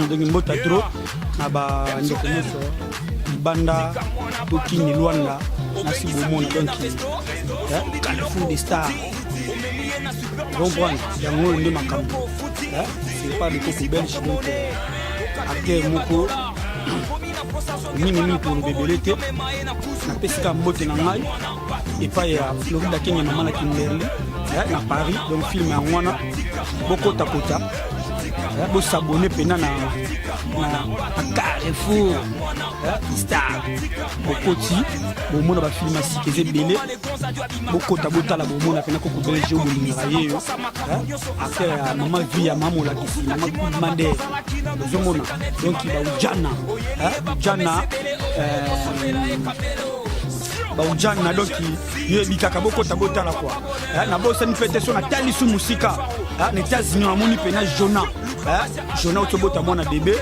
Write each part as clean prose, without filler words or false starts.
Donc mbote trop na bandeko nyonso libanda tokini Luanda nasi bomona. Donc Carrefour des Stars, comprendre yango oyo nde makambo. C'est pas le koko belge, donc acteur moko mingimingi toloba ebele te. Napesi kaka mbote na ngai epai ya Florida Kenya, mama na Kimberly na Paris. Donc film yango wana, bokotakota, bos'abonner mpena na Carrefour Star. Bokoti, bomona bafilm ya sika eza ebele. Bokota, botala, bomona mpena koko belge oyo bolingaka ye yo, acteur ya mama vie ya mama molakisi, mama mander. Ozomona donc baujana ujana, baujana. Donc yoyebi kaka, bokota, botala kua. Nabosani mpe te, so natali su mosika na États-Unis, namoni mpena Jona, Jona oti obota mwana bebe.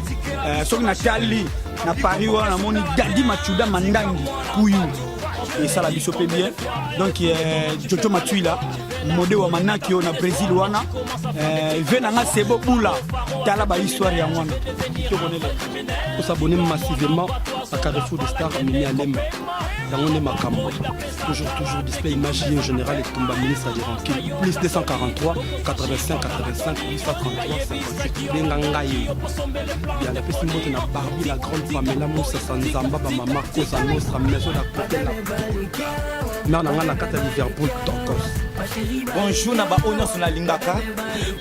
Soki natali na Paris wana, namoni Dadi Machuda Mandangi Kuyu, esala biso mpe bien. Donc Jojo Matuila mode wa manaki oyo na Brésil wana, ve nanga sebo bula, tala bahistoire yango wana kitoko nele. Os'abonner massivement à Carrefour de Star, Mimi Alem, yango nde makambo. Toujours, toujours display image en général etumba ministre de rancune, plus 243 85 85 833 58. Benga ngai bien. Napesi mbote na Barbi la grande, Pamela Mosasa Nzamba, bamama Cosa Nostra, maison da kotela mare na ngai na kati ya Liverpool, tokos. Bonjour na baoyo nyonso nalingaka,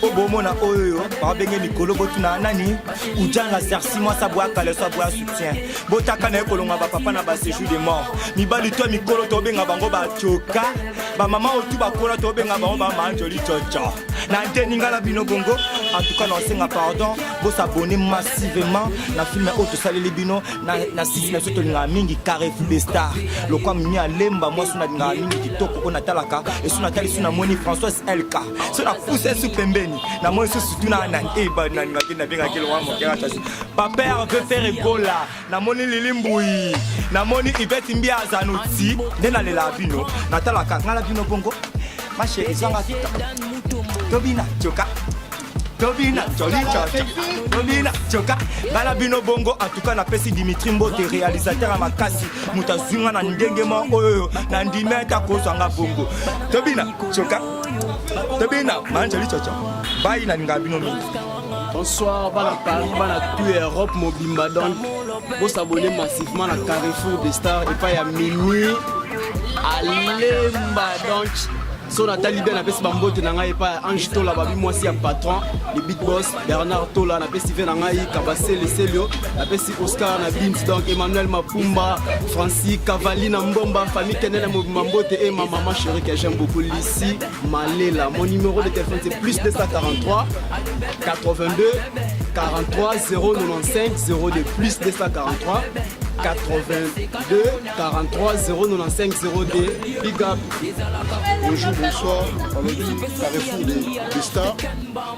oyo bomona oyo babenge mikolo. Botuna nani ujana sersi mwasi aboya kaleso, aboya soutien. Botaka na ye kolonga bapapa na baséjour de mort. Mibali to mikolo tobenga bango batioka, bamama otu bakola tobenga bango bamanjoli coco na ndeninga na bino bongo. En tout cas, naosenga pardon, bos'abonner massivement na film oyo tosaleli bino na site na biso tolingaka mingi, Carrefour de Star. Lokwa Mimi Alemba, mwasi nalingaka mingi, kitoko oyo natalaka esu, natali su, namoni Françoise Elka. So napuse su pembeni, namoni susu tuna nani eba nalingaki, nabengaki lokwa mokera tasi papa Herve Ferre Gola, namoni Lili Mbui, namoni Ivete Mbia Zanuti. Nde nalelaka bino, natalaka ngai na bino bongo. Mashe ezwanga, tobina tioka, tobina joli coco, tobina tioka ngai na bino bongo. En tout cas, napesi Dimitri Mbote, réalisateur ya makasi, moto azwi nga na ndenge moko oyo na ndimi ata kozwanga bongo. Tobina tioka, tobina manjoli coco, bai nalingaka bino mingi. Bonsoir, bana Paris, bana tout Europe mobimba. Donc, bos'abonner massivement na Carrefour des Stars epai ya Mimi Alemba. Donc, so natali bien, napesi bambote na ngai epai ya Ange Tola, babi mwasi ya patron, le big boss Bernard Tola. Napesi ve na ngai Kabasele Selio, napesi Oscar na Bins, donc Emmanuel Mapumba, Francis Cavali na Mbomba, famille Kenene mobimba mbote et ma maman chérie que j'aime beaucoup, Lissi Malela. Mon numéro de téléphone, c'est plus 243 82 43 095 02, plus 243 82 43 095 02. Big up. Bonjour, bonsoir. Balobi Carrefour des Stars,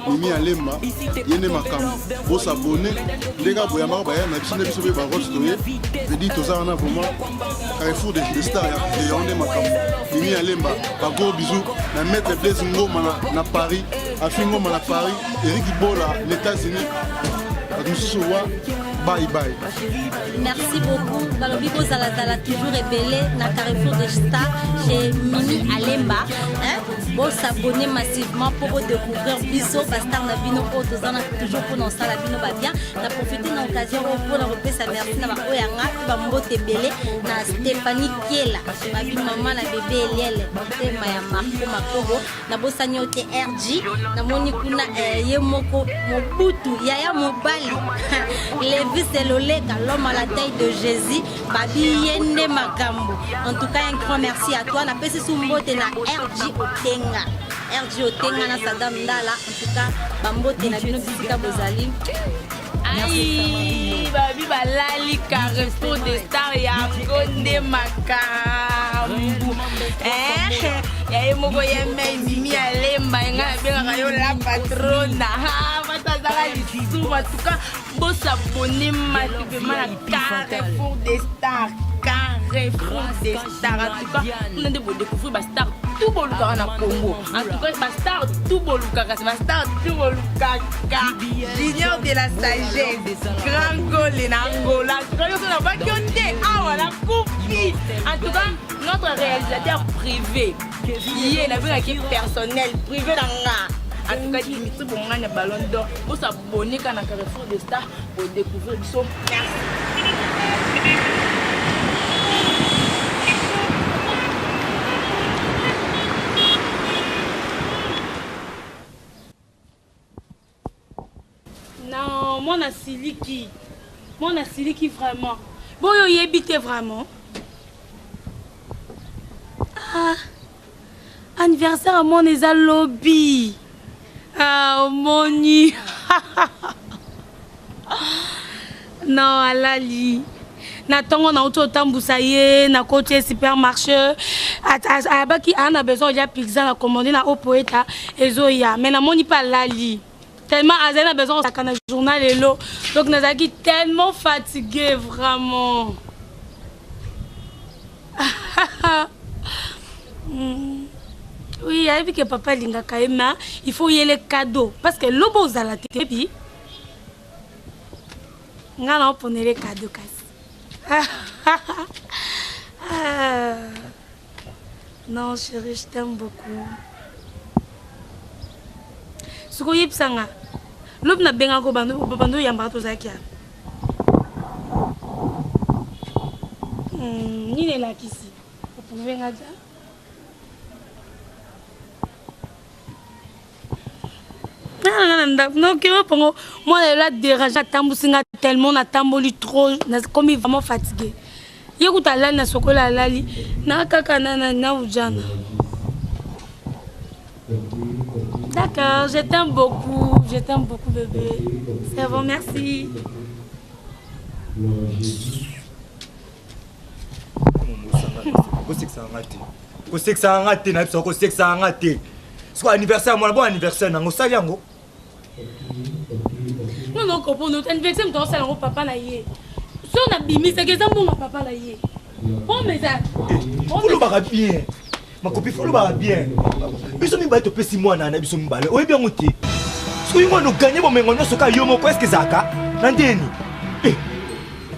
Mimi Alemba, ye nde makambo. Bos'abonner ndenge boyambaka baya na biso, nde biso mpe barote toye vedi toza wana. Vraiment, Carrefour des Stars ya yango nde makambo. Mimi Alemba, bagros bisous na maître Blaise Ngoma na Paris, Afi Ngoma na Paris, Eric Bola na États-Unis, bato mosusu wa bye bye. Merci beaucoup. Balobi bozalazala toujours ebele na Carrefour de Star chez Mimi Alemba, hein? Bos'abonner massivement mpo bodécouvrir biso bastar na bino oyo toza na toujours mpona osala bino babien. Na profite na occasion oyo mpona kopesa merci na baoyo yanga mpe bambote ebele na Stéphanie Kiela, babi mama na bebe Eliele, motema ya Marco Makobo. Nabosani yo te, RG. Namoni kuna ye moko Mobutu, yaya mobali Levi Seloleka, l'homme à la taille de Jésus, babi ye nde makambo. En tout cas, un grand merci à toi. Napesi su mbote na RG Otenga, RG Otenga na Sadam Ndala. En tout cas, bambote na bino bisika bozali. Ai, babi balali Carrefour de Star, yango nde makambo. Ya ye moko ye mei Mimi Alemba, ngai nabengaka yo la patrona. Bato azala lisumu. En tout cas, bos'abonner massivement na Carrefour des Stars, Carrefour des Stars. En tout cas, kuna nde bodécouvrir bastar. tout bolukaka na Congo. En tout cas, ba star tout bolukaka, c'est ba star tout bolukaka. Junior de la sagesse, grand gole na Angola. En tout cas, yo na baki yo nde awa na kufi. En tout cas, notre réalisateur privé, ye nabengaki personnel privé na nga. En tout cas, Dimitri Bongani Ballon d'Or, bo s'abonner na Carrefour de Star pour découvrir biso. Merci. Non, mwana siliki. Mwana siliki vraiment. Boyo oyebi te vraiment. Ah. Anniversaire ya mwana eza lobi. Ah, omoni. Non, alali. Na ntongo nauti otambusa ye nakoti ye supermarché ayabaki aa na besoin olia pizza na commande na opoeta ezoya mais namoni mpe alali tellement azali na besoin kosaka na journal lelo donc nazalaki tellement fatigué vraiment. Oui, ayebi ke papa alingaka ye mais il faut yele cadeau parce que lobo ozala te ebi nga na oponele cadeau kasi. Ah. Non chérie, je t'aime beaucoup. Sikoyo oyebisa nga lobi nabengaka bando oyambaka tozalaki ya nini elakisi oprouve nga ja nga na ndako nokewa mpongo mwana lelo aderange atambusi nga tellement natamboli trop nakomi vraiment fatigué ye kuta alali na sokola alali na kaka na ujana. D'accord, je t'aime beaucoup, je t'aime beaucoup bébé. C'est bon, merci. Kosekisaka nga te, kosekisaka nga te, nayebisaka kosekisaka nga te. Siko anniversaire mwana, bon anniversaire nango osali yango. Non, non, comprendre anniversaire moto osala yango papa na ye. So nabimisaki eza mbongo papa na ye. Pome eza. Olobaka bien. Makopi fo olobaka bien. Biso mibale topesi mwana na biso mibale. Oyebi yango te. Soki mwana oganye bomengo nyonso ka yo moko est-ce que ezalaka na ndeni? Eh,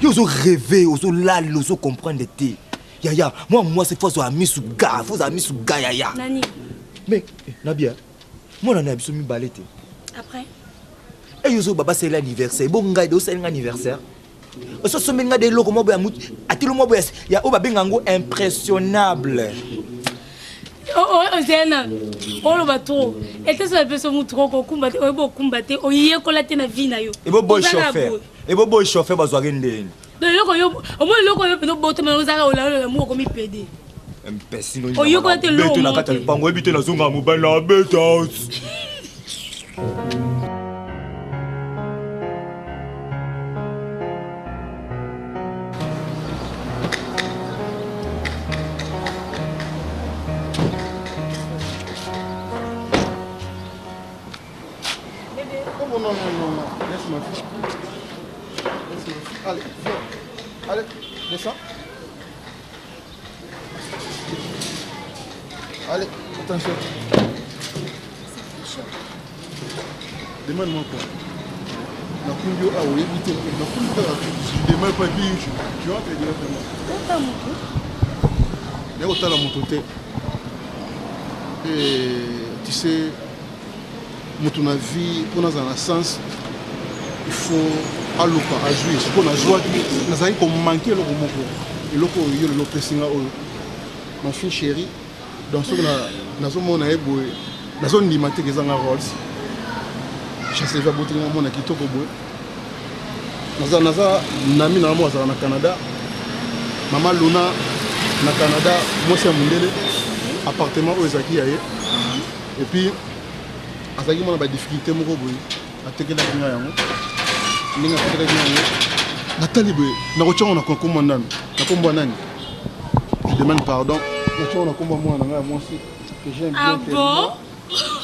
yo ozo rêver, ozo lala, ozo comprendre te. Yaya, moi moi c'est faut azwa misu ga, faut azwa misu ga yaya. Nani? Mais nabia mwana na biso mibale te. Après? Eh yo zo baba c'est l'anniversaire. Bon ngai do c'est l'anniversaire. Oso sombi nga de eloko moko ya mutu atilo moko ya ya oyo babenga yango impressionnable. Ozena oloba trop ete so apeso mutu koko okumba te oyebi okumba te oyekola te na vie na yo. Ebo boy Ozala chauffeur. boye. Ebo boy chauffeur bazwaki ndeni. Donc eloko yo omoni eloko yo mpenza obotama ozalaka olalola moko okomi pede. Mpesi Oyekola te eloko na moko kati ya te. lopango oyebi te nazonga mobali na beta. Oh non, non, non, non, laisse ma fille. Laisse ma fille. Allez, viens. Allez, descends. Allez, attention. Demande-moi quoi. Nakundi yo awa oyebi te nakundi kaka je demande pas puis je rentre directement. Naye kotala moto te. Et tu sais moto na vie mpo nazala na sens il faut aluka azwi sikoyo nazwaki nazalaki komanke eloko moko eloko oyo yo lelo opesi nga oyo ma fille chérie. Donc soki nazomona ye boye nazondima te eza nga Rolls Chancelier aboteli nga mwana kitoko boye. Naza naza nami na moko azala na Canada, mama Luna na Canada, mwasi ya mondele, appartement oyo ezalaki ya ye. Et puis azalaki mwana ba difficulté moko boye, atekelaki nga yango. Ndenge atekelaki nga yango natali boye nakotia yango na kombo nani, na kombo nani, je demande pardon, natia yango na kombo mwana na ngai ya mwasi que j'aime Ah bien bon? tellement.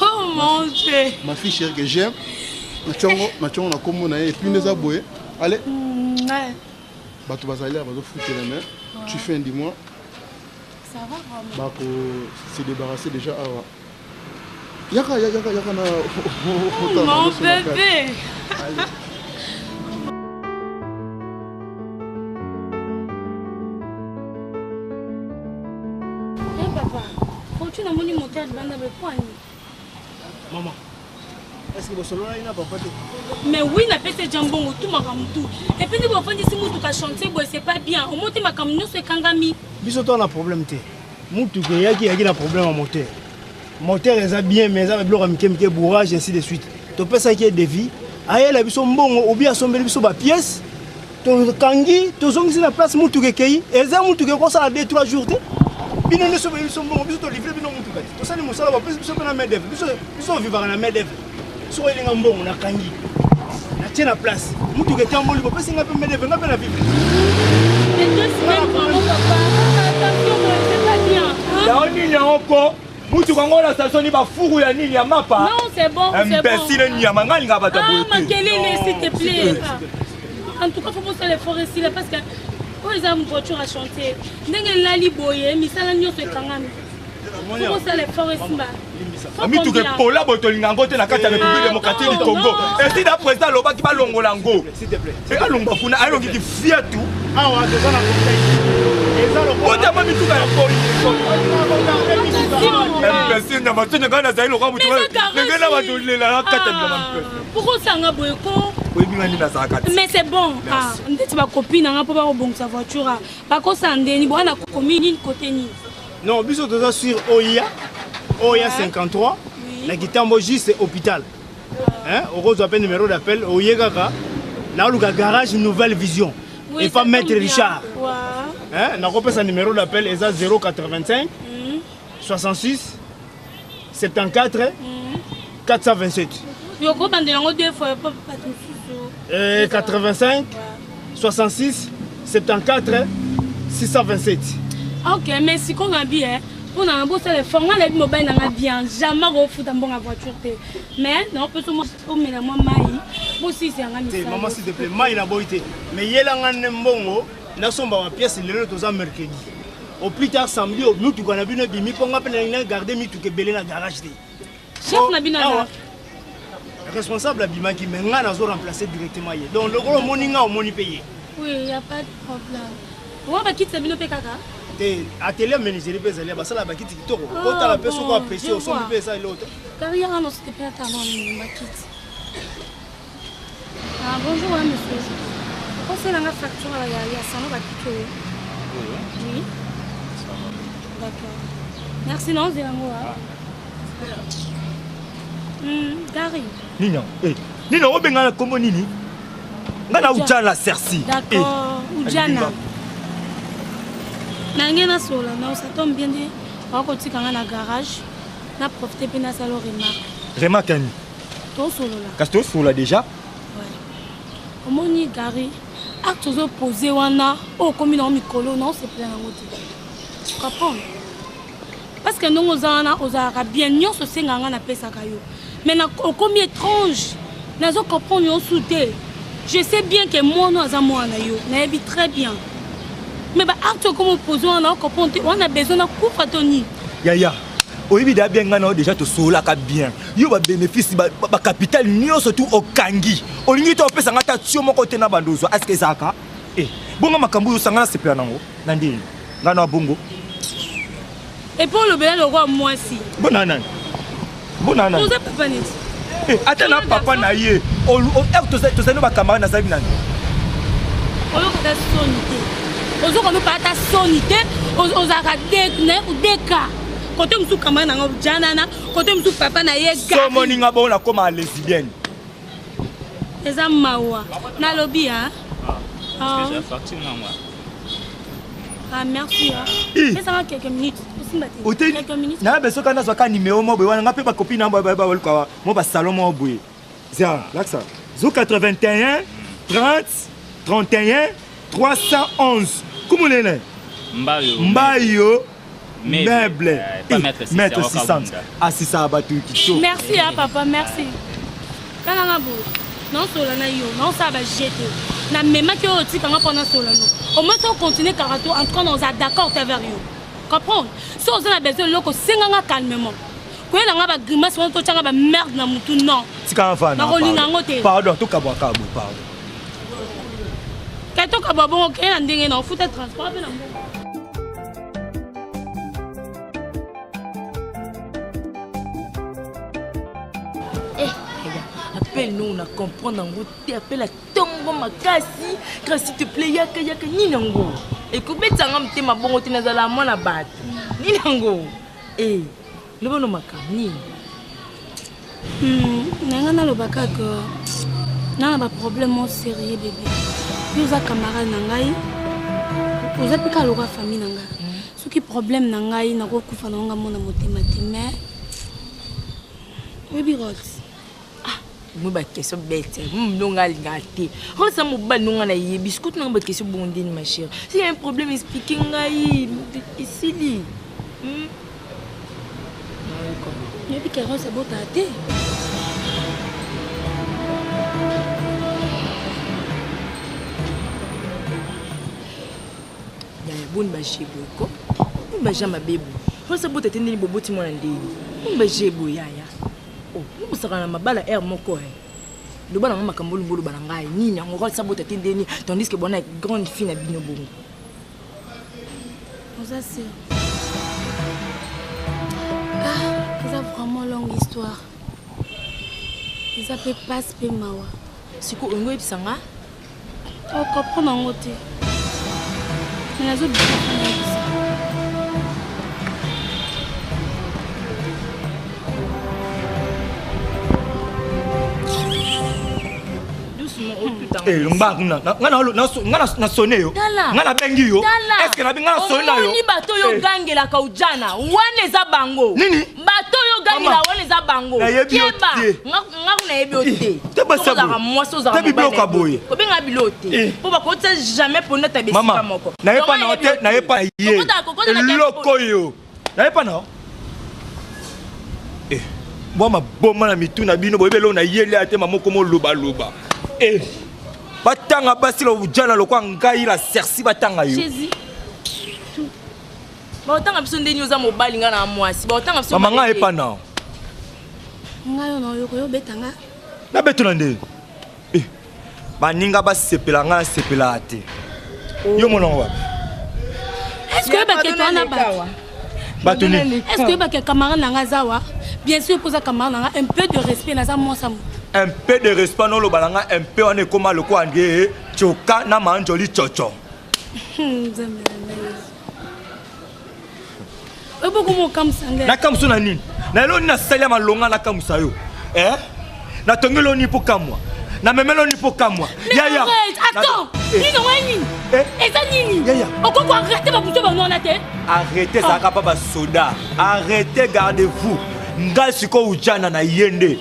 Oh mon Dieu. Ma fille chérie que j'aime, natia yango na kombo na ye. Et puis nde eza boye, allez. Ouais. Bato bazali awa bazofutela, mais tu fais du mois. Bako se débarrasser déjà awa. Yaka yaka yaka na oh, mon bébé. Allez. Hey papa, fortune amoni moteur libanda boye mpo ani? Maman, est-ce que bosololaki na papa te? Mais oui, napesi ja mbongo tu makambo tu. Et puis nde bofandisi motuka chantier boye c'est pas bien. Omoti makambo nyonso ekangami. Biso toza na problème te. Motuka eyaki eyaki na problème ya moteur. Moteur eza bien mais eza na biloko ya mike mike bourrage ainsi de suite. Topesaki ye devis, ayela biso mbongo ou bien asombeli biso ba pièces. Tokangi, tozongisi na place motuka ekei. Eza motuka ekosala 2 3 jours te. Bino nde sombeli biso mbongo, biso tolivre bino motuka te. Tosali mosala bapesi biso mpe na main d'œuvre. Biso biso ovivaka na main d'œuvre. Soki oyelinga mbongo nakangi. Natie na place. Motuka etamboli bopesi nga mpe main d'œuvre, nga mpe na vivre. Mais deux semaines vraiment papa. Attention boye c'est pas bien. Hein? Yango nini yango ko? Mutuka yango na station ni bafuru ya nini ya mapa? Non, c'est bon, c'est bon. Imbécile nyama nga linga bato ya Ah, boye te. makelele s'il te plaît. En tout cas, faut bosala effort esila parce que oyo eza voiture à chantier. Ndenge elali boye, misala nyonso ekangami. Faut bosala effort esimba. Mituka epola boye tolinga yango te na kati ya République démocratique du Congo. Esi da président alobaki balongola yango. Alongwa kuna alongi kifiatu. Awa toza na conseil. Eza lokola Botama mituka ya poli. Imbécile na matoni ngai nazali lokola motu ndenge na bato lela na kati ya bilanga mpe. Pourquoi osanga boye ko? Oyebi ngai nde nazalaka te. Mais c'est bon. Ah, ndeti bakopi na ngai mpo bakobongisa voiture. Bakosala ndeni bwana komi nini kote nini? Non, biso toza sur OIA, OIA 53, na Kitambo juste hôpital. Hein, okozwa pe numéro d'appel, oye kaka naluka garage Nouvelle Vision. Oui, et pas ça Maître tombe bien. Richard. Ouais. Hein, nakopesa numéro d'appel eza 085 66 74 427. Yo kobandela yango deux fois po bato mosusu. 85 66 74 627. Ok, mais sikoyo na bi eh, mpo na bosala effort ngai nayebi mobali na ngai bien jamais akofuta mbongo ya voiture te mais naopesa omela mwa mai bosilisa yanga Te, misala. maman s'il te plaît, mai naboyi te. Mais yela nga nde mbongo nasomba ba pièces lelo toza mercredi. Au plus tard samedi mituka na bino ebimi mpo nga mpe nalingi na garder mituka ebele na garage te. Chef na bino aza? Responsable abimaki mais nga nazo remplacer directement ye. Donc lokola omoni nga omoni mpe ye. Oui, y a pas de problème. Wa bakiti na bino mpe kaka? Te, atelier menuiserie mpe ezali basala bakiti kitoko. Ah, Otala mpe soki bon, apprécier je osombi vois. mpe eza eloko te. Carrière non, s'il te plaît, attends, non, bakiti. Ah, bonjour, hein, monsieur. Conseil la facture ya ya salon bakiti oyo. Oui. D'accord. Merci, non, c'est yango. Gary. Nini yango? Eh, nini yango obenga na kombo nini? Nga na Ujana Cerci. D'accord, Ujana. Na nge na sola na ça tombe bien de bakotika nga na garage na profiter mpe nasala remarque. Remarque yani? Tosolola. Kasi tosolola déjà. Ouais. Omoni Gary, acte ozopoze wana oyo okomi nango mikolo na osepela nango te. Comprendre? Parce que ndongo oza wana ozalaka bien nyonso osengaka nga napesaka yo. Mais na okomi étrange. Nazo comprendre yo su te. Je sais bien que mwana aza mwana yo. Nayebi très bien. Mais ba acte okomi opose wana ocomprendre te wana besoin nakufa to nini? Yaya, oyebi da bien nga na yo déjà tosololaka bien. Yo ba bénéfice ba, ba capital nyonso tout okangi. Olingi to opesa nga ta tio moko te na bando ozwa. Est-ce que ezalaka? Eh, bongo makambo oyo osanga na sepela nango na ndeni. Nga na bongo. Et puis olobela lokola mwasi. Bona nani? Bona nani? Oza papa neti. Eh, ata na papa na ye. Tozali na ba camarade nazali nani? Oyokaka soni te. Ozoka no ata soni te. Ozalaka deka. Kote mosusu camarade na nga janana, kote mosusu papa na ye gari. Somo ninga bongo nakoma lesbienne. Eza mawa. Nalobi hein. Ah. Facture na moi. Ah, merci. Hein. Pesa quelques minutes. Osimba te. Oteli. Quelques minutes. Na beso kana zwa numéro mo boye wana nga pe ba copine na ba ba ba mo ba salon mo boye. Zia, laksa. 081 30 31 311. Comment nene? Mbayo. Mbayo. Meuble. Meuble. Pas maître 600. Maître 600. Assisa batu kitoko. Merci hein papa, merci. Tala nga boye. Non sola na yo, non ça va jeter. Na memaki oyo otikanga mpona sola no. Au moins on continue karato, en tout cas on est d'accord vers yo. Comprendre? So oza na besoin eloko senga nga calmement. Koyela nga ba grimace wana totyanga ba merde na mutu non. Tika nga fana. Nakolinga yango te. Pardon, tokabwaka boye pardon. Kay tokabwa bongo keye na ndenge na ofuta transport mpe na mbongo. Eh, appel nous na comprendre yango te appel ya ntongo makasi grâce s'il te plaît yaka yaka nini yango ekobetisa nga motema bongo te nazala mwana bato nini yango e loba no makambo nini Na nga naloba kaka na na baproblème mo sérieux bebe. Yo oza camarade na ngai, oza mpe kaka lokola famille na ngai. Soki problème na ngai nakokufa na nga mona motema te, mais oyebi Rols. Moi baquestion bete ndonga alingaka te rosa mobali ndonga nayebi sikoyo tunanga baquestion bongo ndeni ma chérie si y a un problème explike ngai esili. Oyebi ke Rols abotaka te. Yaya boni baje boye ko boni baje ya mabe boye rosa abota te ndeni boboti mwana ndeni boni baje boye yaya. Oh, bosaka na mabala aire moko eh. Loba na nga makambo olingi oloba na ngai nini yango rosa abota te ndeni tandis que bona grande fille na bino bongo. Oza sûr? Ah, eza vraiment longue histoire. Eza mpe pasi mpe mawa. Sikoyo olingi oyebisa nga? Okomprendre yango te. Mais nazobika mpo nayebisa. Eh, lomba kuna nga na sonne yo nga nabengi yo est-ce que nabengi nga na sonne na yo omoni bato oyo Eh. ogangelaka ujana wana eza bango Nini? Bato oyo ogangela Mama, wana eza bango. Nayebi yo Keba te. nga nga nayebi yo te. Te basi Soki ya ozalaka boye. mwasi ozalaka Te mobali biloko ya nayebi yo boye. te. Kobenga bilo te Eh. mpo bakotisa jamais ponda ta besika Mama, moko. nayepa Donc, na yo nayebi yo te, nayepa na ye. Kokota na Eloko oyo nayepa na yo. Eh, mwa maboma na mitu na bino boyebi eloko nayeli aya te mama okoma olobaloba. Eh, batanga basi la ujana lokwa ngai la sersi batanga yo. Jésus. Baotanga biso ndeni oza mobali nga na mwasi baotanga biso Mama ngai mabe te. ayepa na yo. Ngai oyo nayoka yo obeta nga. Nabetela nde. Eh, baninga basepela ngai nasepelaka te. Yo monango wapi? Est-ce que oyebaka ete wana bato? Bato nini? Est-ce que oyebaka camarade na nga aza wa? Bien sûr mpo oza camarade na nga, un peu de respect naza mwasi ya moto. Un peu de respect noloba na ngai un peu wana ekóma lokola nde tioka na manjoli tsotso. Nzambe na ngai. Oyo bokoma okamwisa ngai. Nakamwisa na nini? Na eloko nini nasali ya malonga nakamwisa yo? Eh? Natongeli yo nini mpo kamwa? Namemeli yo nini mpo kamwa? Mais Yaya! arrête, attends! Eh. Nini yango ya nini? Eh. Eza nini? Yaya. Okoki koarrete babuto bango wana te? Arrêtez ezalaka mpa basoda. Arrêtez, gardez-vous. Ngai sikoyo ujana na ye nde.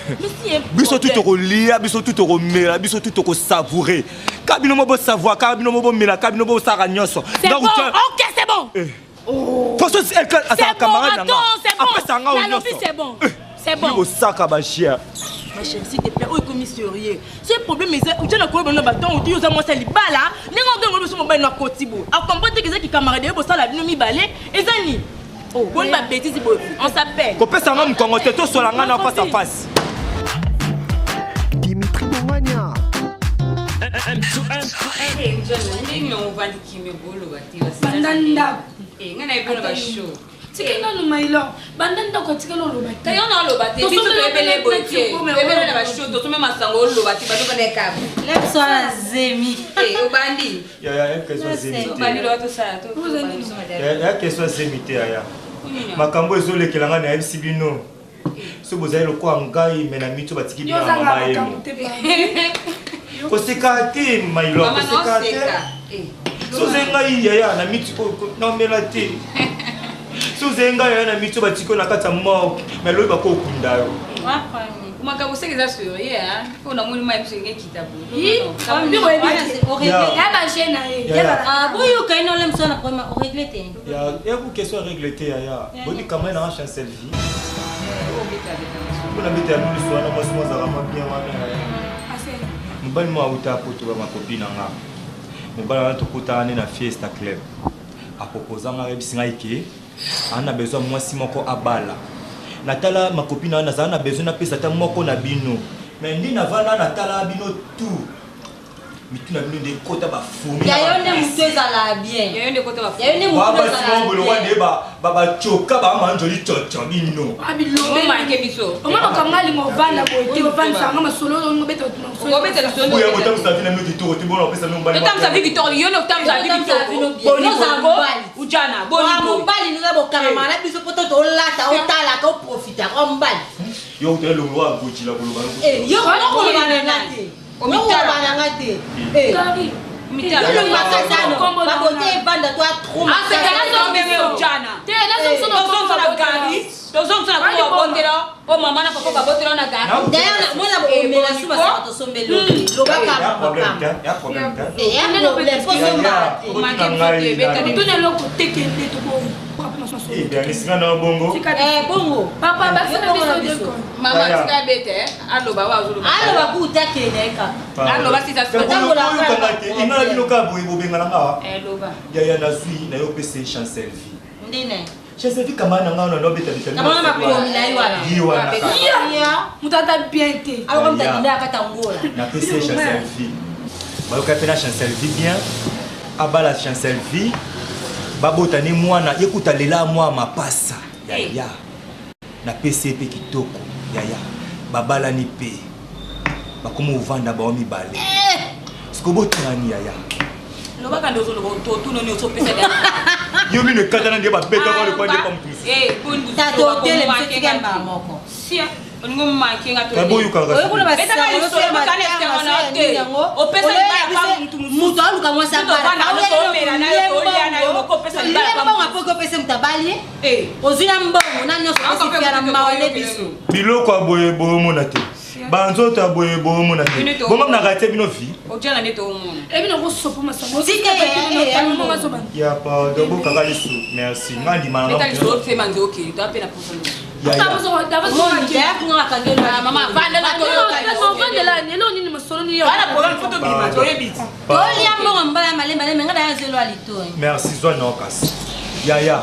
Mais si y a un Biso tu problème. tokolia, biso tu tokomela, biso tu tokosavoure. Ka bino mo bosavoure, ka bino mo bomela, ka bino bosala nyonso. C'est Nga bon, ujana- ok, c'est bon. Eh. Façon, elle C'est azala bon, camarade na nga. attends, c'est bon. Apesa nga oyo Nalobi, nyonso. c'est bon. Eh. C'est bon. Bino bosaka bachia. Ma chérie, s'il te plaît, oyo ekomi sérieux. Ce problème eza ujana koyeba bino baton oti oza mwasi ya libala ndenge ogenga biso mobali no akoti boye akomprendre te ke eza kikamarade ye bosala bino mibale eza nini. Oh, boni ba bêtise boye on s'appelle. Kopesa nga mokongo te, tosola nga na face à face. Dimitri Bongania. Banda ndako. Ngai nayebi bino ba show. Tika nanu Maylor, banda ndako atikali oloba te. Tayo na oloba te, biso toyebele boye te. Toyebele na ba show, tosombe masango oloba te, bato bana ekabu. Lepso wana zemi. Eh, obandi. Yaya, ya question zemi te. Obandi loba tosala to. Ya ya question zemi te yaya. Makambo ezolekela ngai nayebisi bino. So bozali lokola ngai me na mito batiki bino na mama yemo. Koseka te Maylor, Mama koseka te. naoseka. Eh. So ozali ngai yaya na miti oyo naomela te. So ozali ngai yaya na miti oyo batiki oyo na kati ya morgue, me lobi bakokunda yo. Makambo seke eza sérieux, hein. Mpo namoni mai biso enge kita boye. Yi, Non, non. Oregle. Ya. Ya ba jeune na ye. Yaya. Ah, boyoka ye na olemisa wana problème oregle te. Ya ya ku question ya règle te yaya. Boni kama na chancel vie. Mpona beta ya miso wana mwasi moko azalaka mwa bien wana yaya. Mobali moko auta poto ba makopi na nga. Mobali wana tokutana nde na Fiesta Club. Aproposa ngai, ayebisi ngai ke aza na besoin mwasi moko abala. Natala makopi na nazala na besoin napesa ata moko na bino. Mais nde navanda natala bino tout. Mitu na bino nde ekota ba fourmis. Ya yo nde mutu ezala bien. Ya yo nde ekota ba fourmis. Ya yo nde mutu ezala bien. Ba nde ba ba choka ba manjoli chocho bino. Ah bilobeli. Manque biso. Oma makambo alinga ovanda boye te ovandisa nga masolo olinga obeta Okobeta lisolo. Oya kotambusa vie na bino kitoko te bona opesa bino mobali. Totambusa vie kitoko yo nde otambusa vie kitoko. Boni mobali. Ujana boni. Wa mobali nuna bokangama na biso poto tolata otalaka oprofitaka wa mobali. Yo utala longo wa gojila koloba. Eh yo koloba na nga te. Omitala na nga te. Eh. Babote evanda to trop. Tozongisa na kombo babotela po mama na papa babotela na gari. D'ailleurs mona omela su basaka tosombeli lobaka tuna eloko te kende tokoesinga na bongo bongo papa bakisa biso mama tika bete aloba wa azoloba aloba kuta kende kaka aloba sisa inga na bino kaka boye bobengana nga loba yaya nazwi nayo opesa chancel vie ndene Chancel kama na nga na beta beta. Kama na makomi na ye wana. Ye wana. Moto ata bien te. Alors moto akende akata ngola. Na pesa Chancel vie. Bayoka pe na Chancel vie bien. Abala Chancel vie. Babota ne mwana ye kuta lela mwa mapasa. Yaya. Na pesa ye pe kitoko. Yaya. Babalani pe. Bakoma ovanda bao mibale. Siko botangani yaya. Lobaka nde ozoloba otunoni ozopesa yo mino ekatana nde babetaka lokwa nde pa motu mosusu tata otelemi tika mbala moko sia olingo manke nga moto aluka mwasi abalaambongo apoki opesa moto abali ye ozwi na mbongo na nyonso opesi na mawa nde biso biloko ya boye boye omona te banzoto ya boye boye omona te bongo na rate bino vie ojala nde toomona ebino kosopa masango ya pardon bokaka lisu merci nga ndima na tolia mbongo mbala malembe malembe nga na zelo alitoi merci zwa na kasi yaya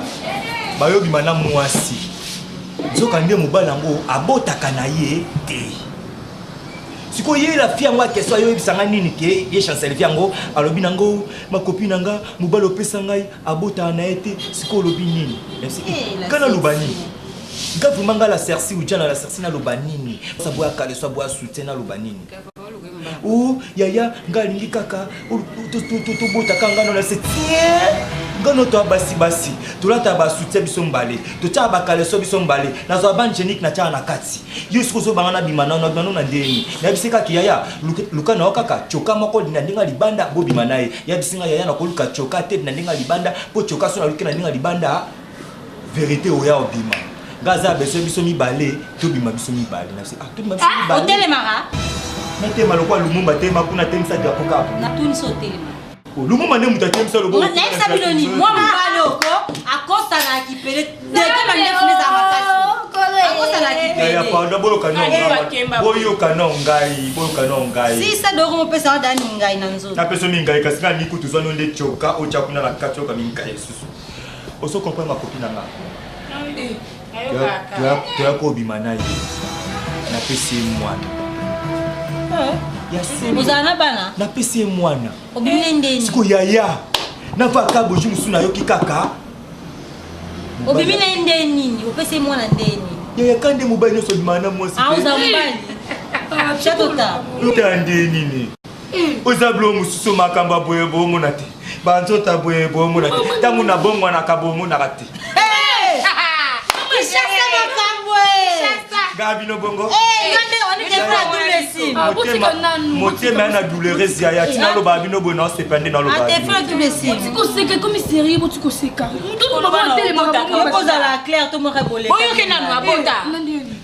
bayobima na mwasi nzoka nde mobali yango abotaka na ye te sikoyo ye la fille yango akestion ayoyebisa ngai nini ke ye chancelvi yango alobi nango makopi na nga mobali opesa ngai abotaka na ye te sikoyo olobi nini nga naloba nini nga vraiment nga la cerci ujana la cerci naloba nini saboya kaleso aboya soutien naloba nini o yaya nga alingi kaka tobotaka nga nona se tie nga no toya basi basi tolataka basoutien biso mbale totyaka bakaleso biso mbale nazwa bande genique natyaka na kati yo soki ozobanga nabima nano nabima no na ndeni nayebisi kaka yaya luka na yo kaka coka moko na ndenge ya libanda bobima na ye yebisi nga yaya nakoluka coka te na ndenge ya libanda mpo coka so naluki na ndenge ya libanda verité oya obima nga aza besoin biso mibale tobima biso mibale na ah tobima biso ah, mibale otelemaka natema lokola lumumba tema kuna atemisa drapo kaka natunisi otelema oh, lumumba nde moto atemisa loboko nayebisa bino nini mwa mobali oko akosana kipele deke mandefu nde ezala makasi akosana kipele pardon boyoka no boyoka no ngai boyoka no ngai sisa doko mopesa wa dani ngai na nzoto napesa mingai kasi nga nikutu zwa no nde coka otya kuna na kati oyoka mingai lisusu ozo comprendre makopi na nga toya kobima na ye napesi ye mwana ozala na bana napesi ye mwana obimi ndeni siko yaya navaka boji mosusu nayoki kaka obimi na ye nde nini opesi ye mwana nde nini yaya ka nde mobali nyonso obimaka na mwasi oza mobali chatota ota nde nini oza bilo mosusu makambo ya boye boomona te banzoto ya boye boomona te ntango nabongwanaka bomonaka te nga bino bongo motema ya na douloureuse yaya tina aloba bino boye naosepa nde nalobakoseka ekomi serie boti koseka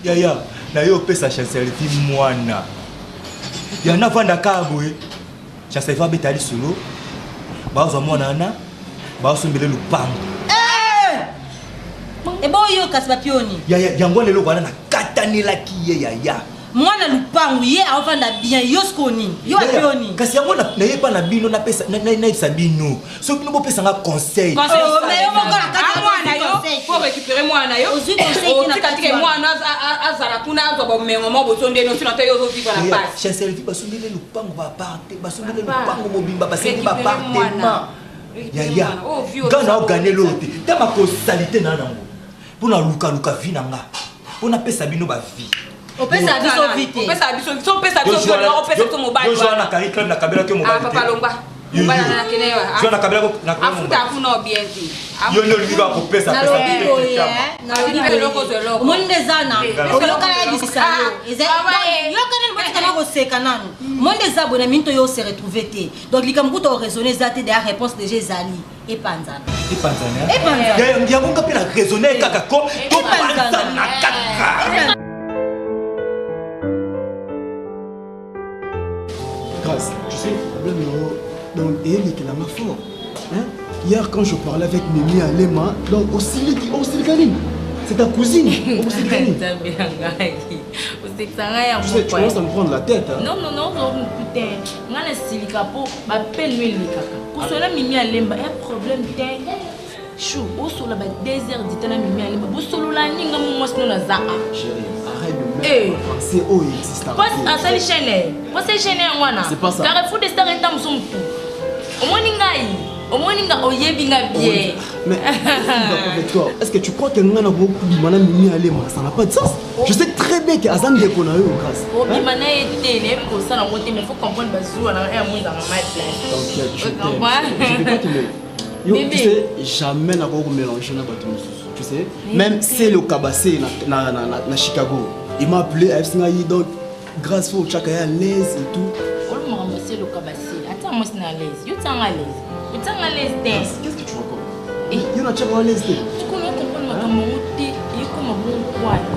yaya naye opesa chancelvi mwana ya navanda kaka boye chancelvi abeta lisolo bazwa mwana wana basombele lupango eh! eboyo kasi bapioni yango wana eloko wana nakatanelaki ye yaya. Mwana lupangu ye aovanda bien yo sikoyo nini? Yo api yo nini? Kasi yango nayeba na bino napesa nayebisa bino soki bino bopesa nga conseil. Conseil oh, mais yo moko na kati ah, mwana yo po récupérer mwana yo. Ozwi conseil te na kati. Otika mwana azala kuna azwa bomengo mo bosondeli osino te yo ozovivre na pasi. Chancellerie basondeli lupango ba aparte basondeli lupango mobimba basengi ba appartement. Yaya nga na ogane loo te tama kosalite na nango mpo na lukaluka vie na nga mpo napesa bino ba vie opesa biso vie te opesa biso so opesa biso vie olinga opesa biso mobali wana na kari club nakabelaki yo mobali ah papa longwa mobali na nakene yo ah. na kabelaki afuta kuna bien te yo nde olingi kaka kopesa pesa omoni nde eza na oyokana yebisa yo yokana botikana koseka nanu omoni nde eza boye na minute oyo ose retrouve te donc likambo kuta oraisonne eza te deya réponse déjà ezali epanzana epanzana epanzana yango nga mpe na raisonne kaka ko topanzana kaka Grâce, tu sais, problème donc eyelekelanga fort hein? Hier quand je parlais avec Mimi Alema, donc osiliki osilika nini? C'est ta cousine. Osilika nini? Osekisa ngai yango. Tu sais, tu commences à me prendre la tête. Hein? Non, non, non, non, putain. Nga na silika po ba pelle no elekaka. Kosola Mimi Alemba, un problème te. Chou, osola ba 2 heures du temps na Mimi Alemba. Bosolola nini nga mo mwasi no naza a. Chérie, arrête de mettre eh. français oyo existe. Pas asali chaîne. Pas chaîne yango wana. C'est pas ça. Carrefour des stars eta muso mutu. Omoni ngai. Omoni nga oyebi nga bien. Mais avec toi, est-ce que tu crois que nga na bokobima na Mimi Alema, ça n'a pas de sens? Je sais très bien que aza ndeko na yo grâce. Obima na ye te, nayebi kosala yango te, mais faut comprendre bazuwa na ya mo ezanga mal place. T'inquiète, je t'aime. Je vais pas te mettre. Yo, tu sais, jamais nakoki komélanger na bato mosusu. Tu sais, même Celo Kabase na, na, na, na, na Chicago, il m'a appelé ayebisi ngai donc grâce faut otyaka ye à l'aise et tout. Olo makambo Celo Kabase, ata mwasi na à l'aise, yo tianga à l'aise. Otianga à l'aise te. Qu'est-ce que tu racontes? Yo natiaka à l'aise te. Tukuna comprendre makambo yango te, ekoma bongo kwani.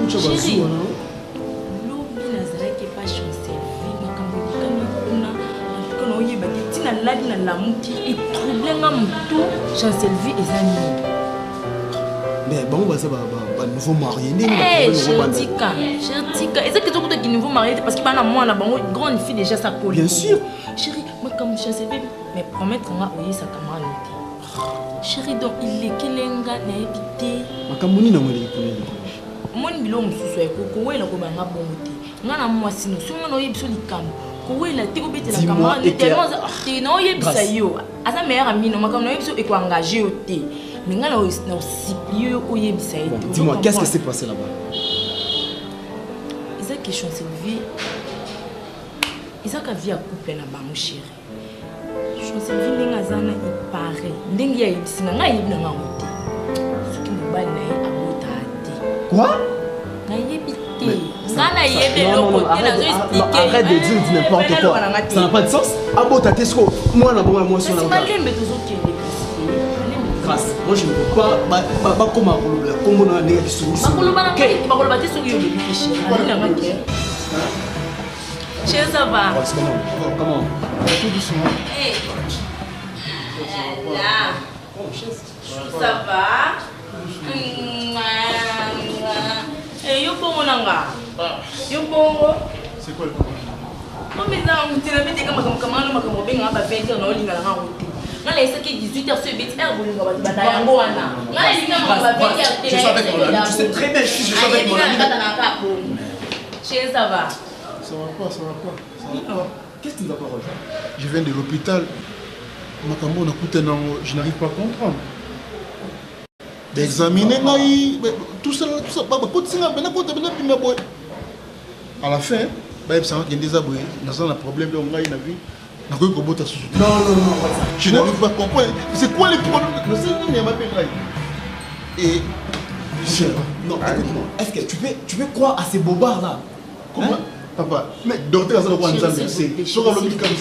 Chérie, lobi nazalaki epa chancelvi makambo elekami kuna antuka naoyeba te ntina lali na lamuki etrouble nga motu chancelvi eza nini mais bango baza banouveau marié ndenge tika eza kezo kutaki nouveau marié te parce que bana mwana bango grande fille déjà sa koli bien sûr chéri makambo chancelvi mais promettre nga oyesaka mwana te chéri donc ilekele nga nayebi te makambo nini yango eleki kuna eleki omoni biloko mosusu ya kowela kobanga bongo te nga na mwasi no soki nga na oyebi so likambo kowela te obetela camarade tellement te na oyebisa yo aza meilleur ami no makambo na oyebi so ekoengage yo te mais nga na osupplie yo oyebisa ye te dis-moi qu'est-ce qui s'est passé là-bas eza question sylvie ezaka vie ya couple na bango chéri Chancelvie ndenge aza na ipare ndenge ye ayebisi nga ngai ayebi na nga yango te soki mobali na ye abotaka te quoi nayebi te nga nayebi eloko te nazo expliquer arrête de dire du n'importe quoi ça n'a pas de sens abota te siko mwana bongo ya mwasi wana malembe tozokende kasi grâce moi je ne peux pas bakoma kolobela kombo na ndenge kisungisi bakoloba na ngai bakoloba te soki yo olobi te chéri na nga te Chérie, ça va ouais, comment Comment Tout doucement. Hey. Là. Ça va Eh, yo bongo na nga. Yo bongo. C'est quoi le problème Comme eza yango te nabeteka makambo kamana makambo obengaka ba 20 heures na olingana nga yango te nga nayesaki 18 heures so ebeti heure bolinga bato banda yango wana nga nalinga makambo ba 20 heures te Je suis avec mon ami, tu sais très bien si je suis avec mon ami. Chérie, ça va Ça va pas, ça va pas. Ça va pas. Qu'est-ce qui ne va pas, Roger Je viens de l'hôpital. Makambo na je n'arrive pas à comprendre. D'examiner ngai, tout ça, tout ça, bakotisi nga bena kota bena bima boye. À la fin, bayebisanga kende eza boye, naza na problème donc ngai na vie nakoki kobota susu non non non je n'arrive pas à comprendre c'est quoi le problème nasali nini ya mabe ngai et je non écoute-moi est-ce que tu peux tu peux croire à ces bobards là comment hein? papa mais docteur aza lokola nzambe se soki alobi likambo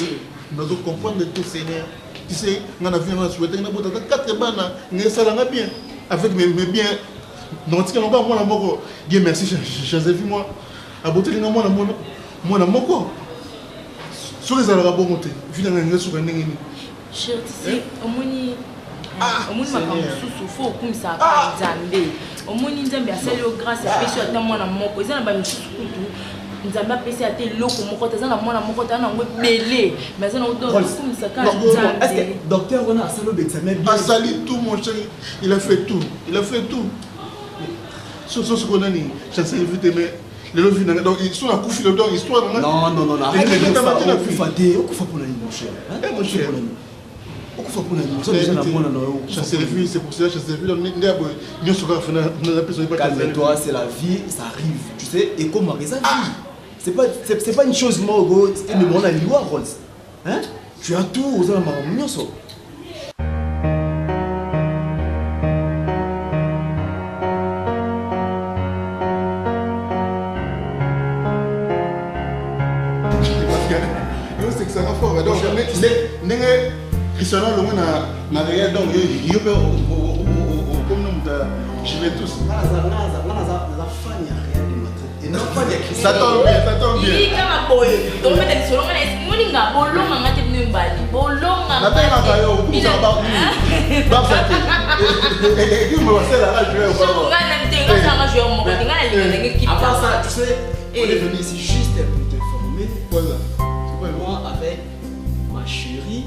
nazo comprendre te seigneur tu sais nga na vie nga souhaite nabota ata 4 bana nga esalanga bien avec mes, mes biens nakotika lokola mwana moko dieu merci josephine moi aboteli nga mwana mwana mwana moko soki ezalaka bongo te vi nanga nga suka ndenge nini cher tu sais omoni. Omoni makambo mosusu fo okumisaka kaka Nzambe. Omoni Nzambe asali yo grâce, apesi yo ata mwana moko. Eza na bamisusu kutu Nzambe apesi ata eloko moko te, aza na mwana moko te, aza nango ebele, mais aza nango. Donc okumisa kaka Nzambe. Docteur wana asali obekisa bien. Asali tout, mon chéri, il a fait tout, il a fait tout. So sikoyo nani chancel vite, mais lelo vi nanga, donc so nakufi lelo, donc histoire nanga. Non, non, non, arrête de dire ça. Okufa te, okufa mpona nini, mon cher? Eh, mon cher, okufa mpona nini? Oza déjà na mwana na yo. Chancel vie, c'est pour cela, chancel vie, nde ya boye nyonso kaka fana napesa. Calme-toi, c'est la vie, ça arrive, tu sais. Ekomaka, eza vie, c'est pas une chose moko emema na liwa. Rolls, hein, tu as tout, oza na makambo nyonso. Osekisaka fort. Donc ndenge Cristiano alongwe na Real, donc yo mpe okomi na moto ya Juventus. Nga naza fan ya Real de Madrid et non fan ya Ça tombe bien, ça tombe bien. Ili kaka boye tobeta lisolo. Nga na moninga bolonga nga te, bino mibali bolonga. Nabengaka yo okumisaka Barça te, équipe basalaka joueur. Nga na te, nga salanga joueur moko te, nga nalinga ndenge équipe. À part ça, tu sais, on est venu ici juste pour te former. Voilà. Moi avec ma chérie,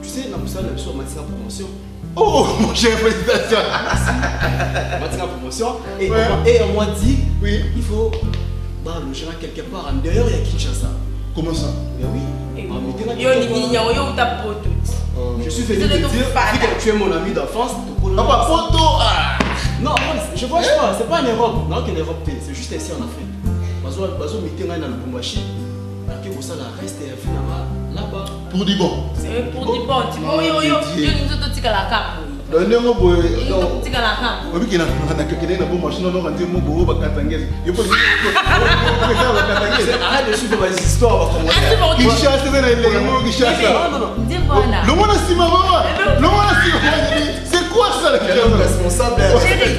tu sais, na mosala na biso matinga promotion. Oh, mon cher, félicitations. Matinga promotion et, ouais. Et on m'a dit, oui, il faut baloger quelque part en dehors ya Kinshasa. Comment ça? Mais oui. Yo olingi yango, yo uta poto. Je suis venu te dire, vu que tu es mon ami d'enfance. Papa, poto, ah. Non, je voyage pas, c'est pas en Europe. Non, qu'en Europe, c'est juste ici en Afrique. Bazo bazo mite ngai na Lubumbashi. Ake kosala reste ya vie nanga là-bas. Pour du bon. Pour du bon, ti oyo oyo yo ninzo totikalaka boye. Donc ndenge boye totikalaka. Obiki na nakekende na bomashine noka nde mo boyo bakatangezi yo mpo bakatangezi. Arrête de suivre les histoires. Kinshasa eza na elengi moko, Kinshasa. Longo na nsima, mama, longo na nsima. C'est quoi ça, la Kinshasa? Responsable,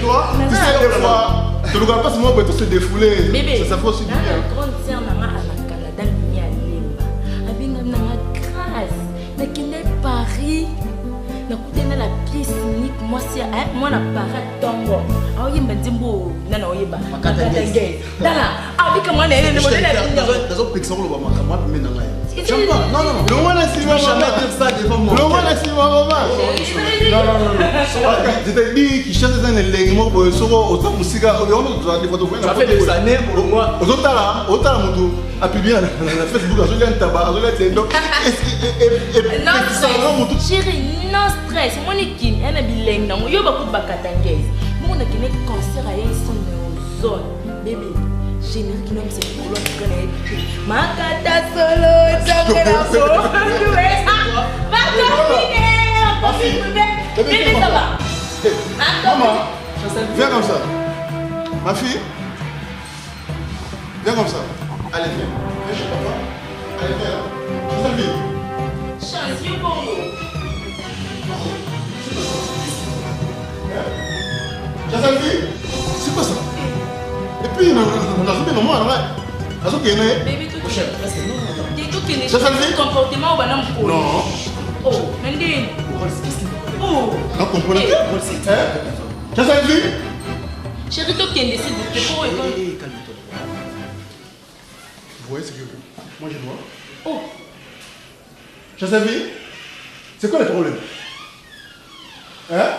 toi, tu sais, des fois tolukaka mpasi moko boye to se défouler, ça fait aussi du bien. Grande sœur nanga na Canada, Mimi Alemba, abengami nanga grâce. Nakende Paris, nakutani na la pièce unique, mwasi mwana para ntongo aoyemba nzembo nana oyemba Makatangez. Tala, abika mwana ye. Nazopekisa koloba makambo apime na ngai. Longo na nsima, longo na nsima, mama. Non, non, non, je te dis, Kinshasa eza na elengi moko boye. Soko oza mosika, ozotala, otala motu apublie na Facebook, azolia ntaba, azolia tendo, epekisaka motu. Chéri, non stress. Omoni kini ya na bilengi nango, yo bakuti bakatangese bongo. Nakende concert aye son na ozone, bébé, générique nomisa likolo atuka na yebi te, makata solo ntango makopine. Bébé, ça va? Maman, viens comme ça. Ma fille, viens comme ça. Allez, viens. Viens chez papa. Allez, viens. Viens. Chance, yo bongo. Chasalvi, c'est quoi ça? Et puis, nazobe mama na ngai azokende. Tokende comportement oyo bana mokolo. Non. Oh, na ndeni? Oh. Nakomprendre te. Chasalvi. Chéri, tokende s'il vous plaît, po oyo. Vous voyez ce que moi je vois? Oh. Chasalvi, c'est quoi le problème? Hein?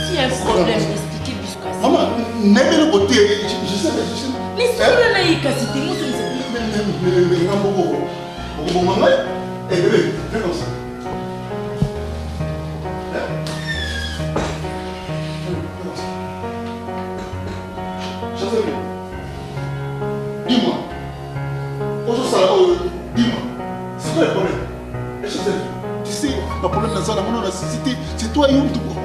S'il y a un problème, expliquez biso kasi. Maman, nayebi eloko te, je sais, je sais. Mais soki na ye kasi te moso. Nga moko okoboma ngai. Eh bébé, viens comme ça. Viens comme ça. Chancelier, dis-moi. Ozosala oyo, dis-moi. C'est quoi le problème? Eh, Chancelier, tu sais, le problème dans ça, na mona na cité, c'est toi yo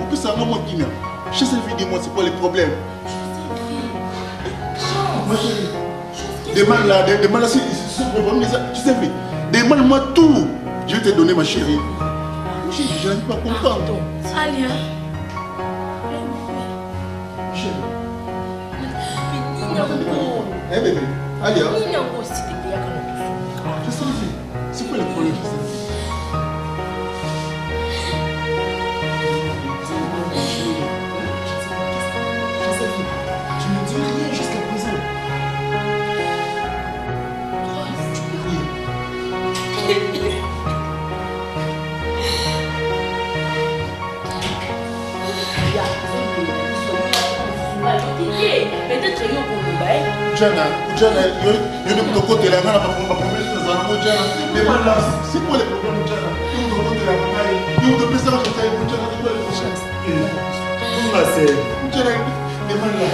opesanga mwa kimia. Chancelier, dis-moi, c'est quoi le problème? Ma chérie, demande là, demande là, si ce problème, Chancelier, demande-moi tout. Je vais te donner, ma chérie. Ma chérie, je n'arrive pas à comprendre. Alia. Chérie. Nini yango? Eh bébé, Alia. Nini yango, s'il te plaît, yaka na toso. Chancelier, c'est quoi le problème, Chancelier? Nakoki te. Peut-être yo koloba eh. Jana, Jana, yo yo nde moto okotela nga na bapromese nazala nango Jana. Mais voilà, c'est quoi le problème Jana? Yo moto okotela ngai, yo moto opesaka chantal Jana, c'est quoi le problème? Tunga se. Jana, mais voilà.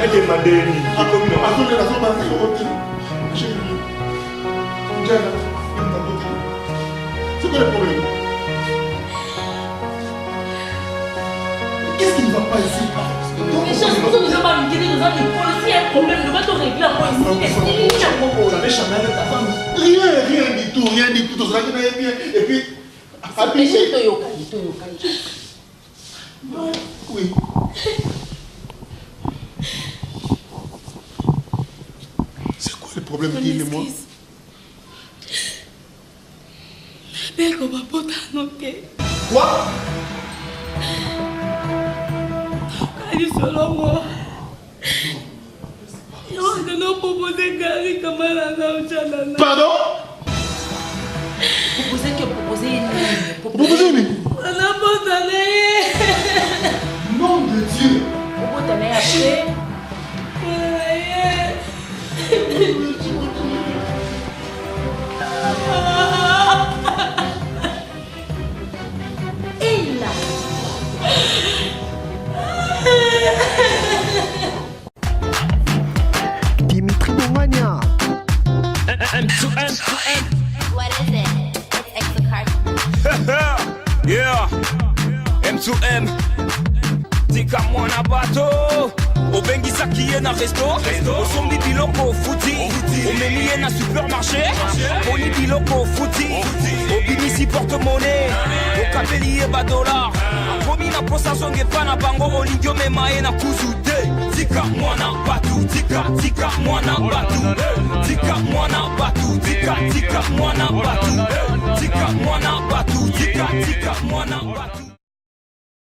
Edemande nini? Ekomi na. Azolela azobanga eloko te. Chérie, Jana, yo moto akotela. C'est quoi le problème? Qu'est-ce qui ne va pas ici? Mais change, nous nous avons pas nous avons des policiers, un problème, nous allons régler encore ici. Vous avez changé avec ta femme? Rien, rien du tout, rien du tout. Tout ça qui n'a bien. Et puis, abîmé. Oui. C'est quoi le problème? Dis-le-moi. Beko bapota noke. Quoi? Kali solongo. Yo no proposer gari kamala na ujana. Pardon? Proposer que proposer nini? Proposer nini? Anapota na ye. Nom de Dieu. Obota na ye après. Ella. Dimitri Bongania. M to M to M. What is it? It's Exocard. Yeah. M to M. Tika mwana bato. Obengisaki ye na resto, osombi biloko ofuti, omemi ye na supermarché, oponi biloko ofuti, obimisi porte-monnaie, okabeli ye badolar, akomi na posa azonga epa na bango, olingi omema ye na kuzu te. Tika mwana batu, tika tika mwana batu, tika mwana batu, tika tika mwana batu, tika mwana batu, tika tika mwana batu.